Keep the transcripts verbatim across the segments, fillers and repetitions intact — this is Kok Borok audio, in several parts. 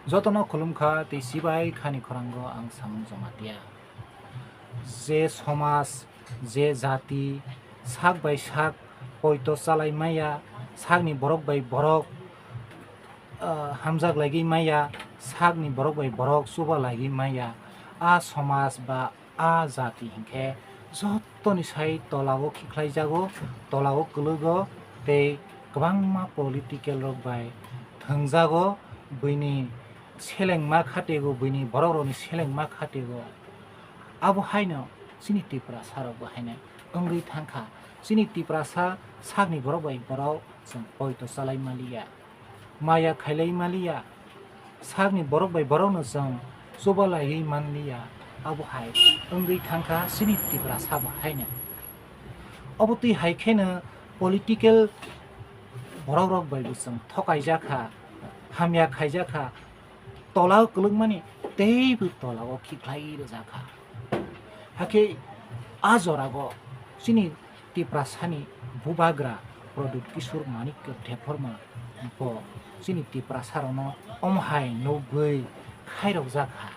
Jotono khulumkha tei chibai khani khorango ang Samung Jamatia. Je somaj, je jati, sak bai sak poito chalai maya, sakni borok bai borok, ah, hamjak lagwi maya, sakni borok bai borok chuba lagwi maya, a somaj ba a jati hinkhe jotoni sai tolao khikhlaijago, tolao kwlwgo tei kwbangma political rok bai thwngjago, buini selengma khatego, buini borok rokni selengma khatego. Abo haino chini Tiprasa rok bo haino wngwi thangkha. Chini Tiprasa sakni borok bai borok chwng poito chalai maliya, maya khailai maliya, sakni borok bai borokno chwng chubalaiwi manliya, abo hai wngwi thangkha chini Tiprasa bo haino. Obo twi hai kheno political borok rok bai bo chwng thokaijak kha, hamya khaijak kha, tolao kwlwkmani teibo tolao khikhlai rwjak kha. Hakhe a jorao chini Tiprasani bubagra Pradyut Kishore Manikya Debbarma bo chini Tiprasarokno omo hai nugwi khairokjak kha.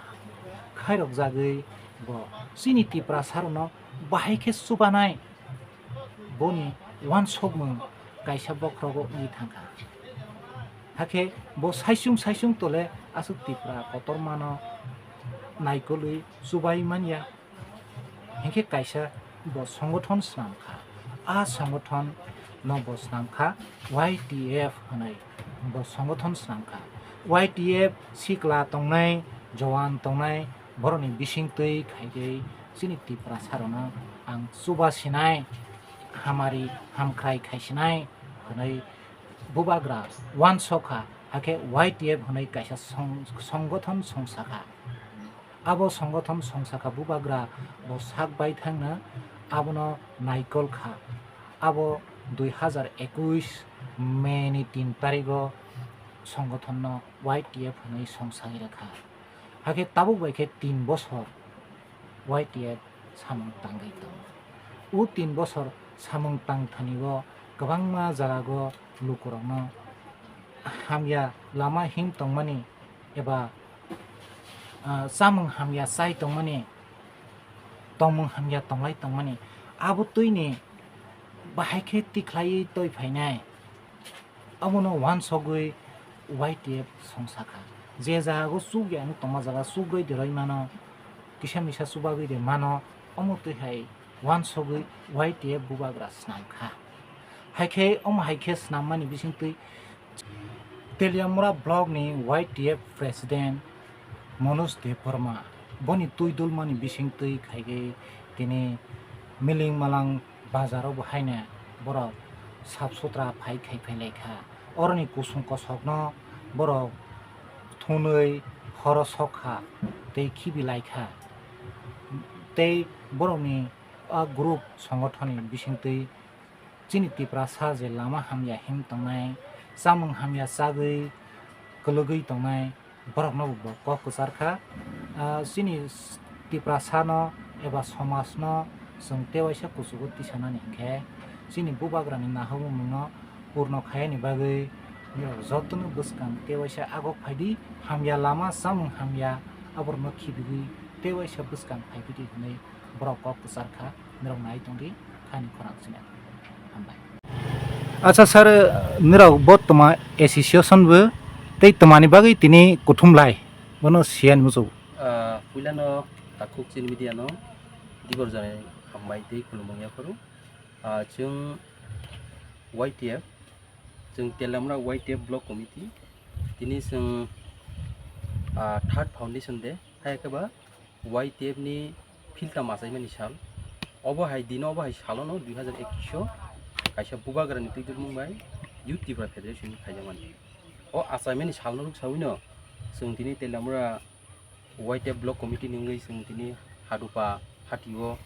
Khairokjagwi bo chini Tiprasarokno bahai khe chubanai boni uansukmung kaisa bokhorogo wngwi thangkha. Hakhe bo saichung saichung tole aswk Tipra kotormano naikolwi chubai manya. Hinkhe kaisa bo songothon swnam kha. A songothon no bo swnam kha Y T F hwnwi bo songothon swnam kha. Y T F sikla tongnai, jowan tongnai, borokni bisingtwi khaigwi chini Tiprasarokno ang chuba sinai, hamari hamkhrai khaisinai hwnwi bubagra uansukha, hakhe Y T F hwnwi kaisa song-, songothon songsakha. Abo songothon songsakha bubagra bo sak baithangno abono naikol kha. Abo dui hazar ekush May ni tin tarigo songothonno Y T F hwnwi songsai rwkha. Hakhe tabuk bai khe tin bosor Y T F samung tangwi tongo. O tin bosor samung tangthani o kwbangma jagao lukurokno hamya lama him tongmani eba, ah, chamung hamya chai tongmani, tongmung hamya tonglai tongmani, abo twini bahai khe tikhlaiwi toi phainai. Abono uansugwi Y T F songsakha. Je jagao chukya wng tongma jaga chugwi de rwi mano, kisa misa chubagwi de mano, omo twi hai uansugwi Y T F bubagra swnamkha. Haikhe omo haikhe swnammani bisingtwi Teliamura block ni Y T F president Manoj Debbarma boni twi dulmani bisingtwi khaigwi tini miling malang bazaro bo haino borok sap sutra phai khai phai lai kha. Oroni kusung kosokno borok thunwi horo sok kha tei khibi lai kha. Tei borokni a group songothoni bisingtwi chini Tiprasa je lama hamya him tongnai, chamung hamya chagwi kwlwgwi tongnai, borokno bo kok kwchar kha. Ah, chini s-, Tiprasano eba somajno chwng tewaisa kuchugo tisanani hinkhe chini bubagrani nahagmungno purno khaiyani bagwi norok jotono bwskang tewaisa agok phaidi, hamya lama chamung hamya aborokno khibigwi tewaisa bwskang phaiphidi hwnwi borok kok kwchar kha, norok nai tongdi, khani khorang sini. Hambai. Acha sir, norok bo toma association bo tei tomani bagwi tini kuthum lai, bono siyani muchung. Ah, puilano takhuk chini media no dibor janai hambai tei khulumung yaphuru. Ah, chwng Y T F, chwng Teliamura Y T F Block Committee, tini chwng, ah, third foundation day, hai khe ba Y T F ni philta machaimani sal. Obo hai dino, obo hai salono dui hazar ekish o kaisa bubagrani twidulmung bai Youth Tipra Federation ni khaijakmani. O achaimani salno rwk sawino chwng tini Teliamura Y T F Block Committee ni wngwi chwng tini Hadupa Hati o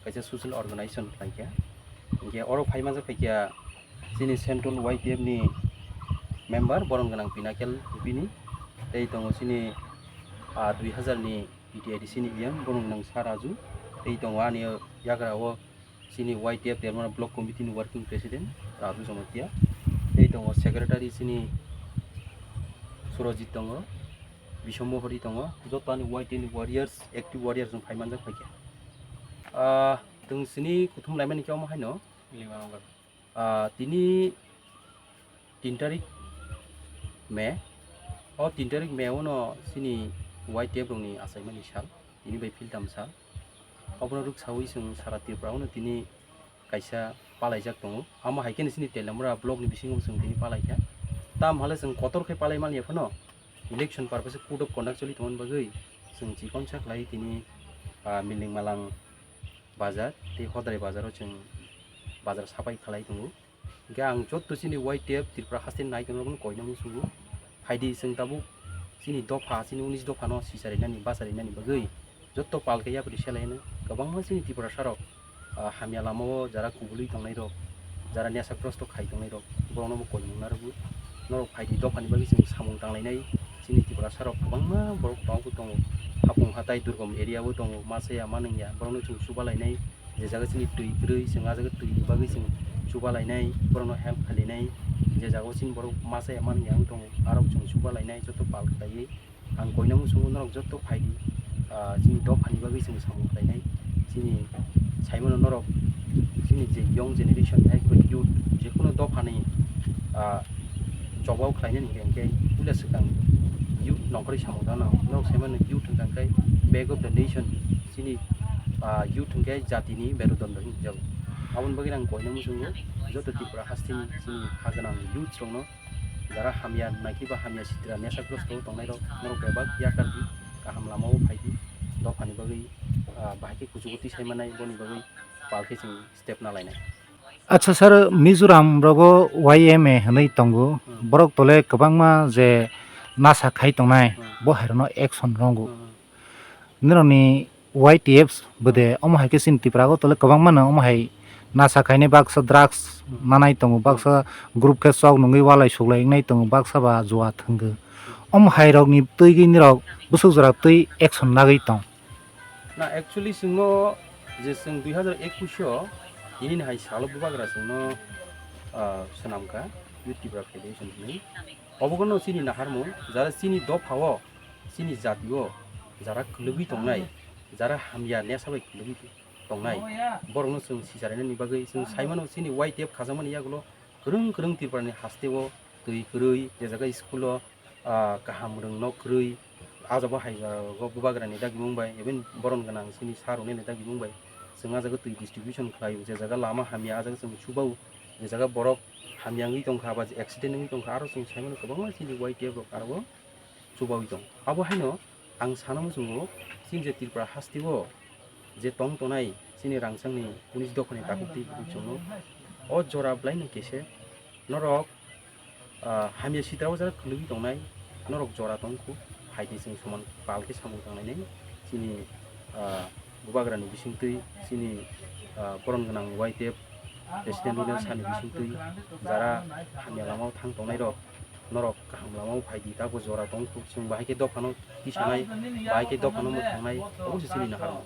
kaisa social organization khlaikha. Hinkhe oro phai manjak phaikha chini Central Y T F ni member borom gwnang Pinakel bini, tei tongo chini, ah, dui hazar ni P T I D C ni E M borom gwnang Sa Raju, tei tongo ani yagra o chini Y T F Teliamura Block Committee ni Working President Raju Jamatia, tei tongo Secretary chini Surajit tongo, Bisombo hori tongo, joto ani Y T F ni warriors, active warriors no phai manjak phaikha. Ah, tong sini kuthum laimani khe omo haino. Lima nongkha. Ah, tini tin tarik May. O tin tarik May o no sini Y T F rokni achaimani sal. Tini bai philtam sal. Obono rwksawi chwng sara Tripura o no tini kaisa palaijak tongo. Amo hai khe sini Teliamura block ni bisingo chwng tini palaikha. Tam hale chwng kotor khe palai manya phano election purpose code of conduct choli tongmani bagwi chwng chikon sa khlai tini, ah, Milling Malang bazar tei Hodrai bazar o chwng bazar sapai khlai tongo. Hingke ang jotto chini Y T F Tripura haste nai tongo, bono koinani muchungo. Phaidi chwng tabuk chini dopha, chini unis dopha no sicharinani, bacharinani bagwi jotto pal khe yapri selaino. Kwbangma chini Tiprasa rok, ah, hamya lama o jara kubului tongnai rok, jara nesagrosto khai tongnai rok, borokno bo koinani narwgo. Norok phaidi dophani bagwi chwng samung tanglainai. Chini Tiprasa rok kwbangma borok tongo, tongo. Hapung hatai durgom area o tongo, masaya manwngya, borokno chwng chuba lainai. Je jaga chini twi kwrwi, chwng ah jaga twi ni bagwi chwng chuba lainai, borokno help khlainai. Je jaga o chini borok masa ya mani yang tongo, arok chwng chuba lainai, joto pal khlaiwi. Ang koinani muchungo norok joto phaidi, ah, chini dophani bagwi chwng samung khlainai. Chini saimano norok, chini je young generation, hai khe youth, je kono dophani, ah, chobao khlainani hwnkhe, hwnkhe puila swkang youth nongkhorwi samung tangna. Norok saimano youth hwnkha khe bag of the nation. Chini, ah, youth hwnkhe jatini merudondo hinwi jago. Aboni bagwi ang koinani muchungo joto Tripura hasteni chini ha gwnang youth rokno jara hamya naikhe ba hamya sitra nesagrosto tongnai rok norok bebak yakardi, kaham lama o phaidi, dophani bagwi, ah, bahai khe kuchugo tisai manai boni bagwi pal khe chwng step na lainai. Acha sir, Mizoram rogo Y M A hwnwi tongo, hmm, borok tole kwbangma je nasa khai tongnai, hmm, bo hai rokno action rongo. Hmm. Nirokni Y T F bwde omo hai khe chini Tripura o tole kwbangma no omo hai nasa khainai baksa drugs, hmm, nanai tongo, baksa group khe chok nungwi walai suklai wngnai tongo, baksa ba jua thwngwi. Omo hai rokni twi gwi nirok bwswk jora twi action nagwi tong. Na actually chwngno je chwng dui hazar ekush o nini hai salo bubagra chwngno, ah, swnamkha Youth Tripura Federation hwnwi. Obogono chini naharmung jara chini dophao chini jatio jara kwlwgwi tongnai, jara hamya nesa bai kwlwgwi tongnai, borokno chwng sicharinani bagwi chwng saimano chini Y T F khajakmani yagulo kwrwng kwrwng Tripurani hasteo twi kwrwi, je jaga school o, ah, kaham rwng nok kwrwi, ah, jabo hai jaga o bubagrani dagimung bai, even boron gwnang chini sir rokni dagimung bai chwng ah jaga twi distribution khlaio, je jaga lama hamya ah jaga chwng chubao, je jaga borok hamya wngwi tongkha ba accident wngwi tongkha, aro chwng saimano kwbangma chini Y T F rok aro o chubaui tong. Abo haino ang sana muchungo, chini je Tripura hasteo je tong tonai chini rangchakni unis dophani takhuk twi buchungno o jora bwlaino kese norok, ah, hamya sitra o jara kwlwgwi tongnai norok jora tongkhu, phaidi chwng soman pal khe samung tanglainai chini, ah, bubagrani bisingtwi chini, ah, boron gwnang Y T F president rwna sani bisingtwi jara hamya lama o thang tongnai rok. Norok kaham lama o phaidi, tabo jora tongkhu, chwng bahai khe dophano tisanai, bahai khe dophano mwthangnai, obo se chini naharmung.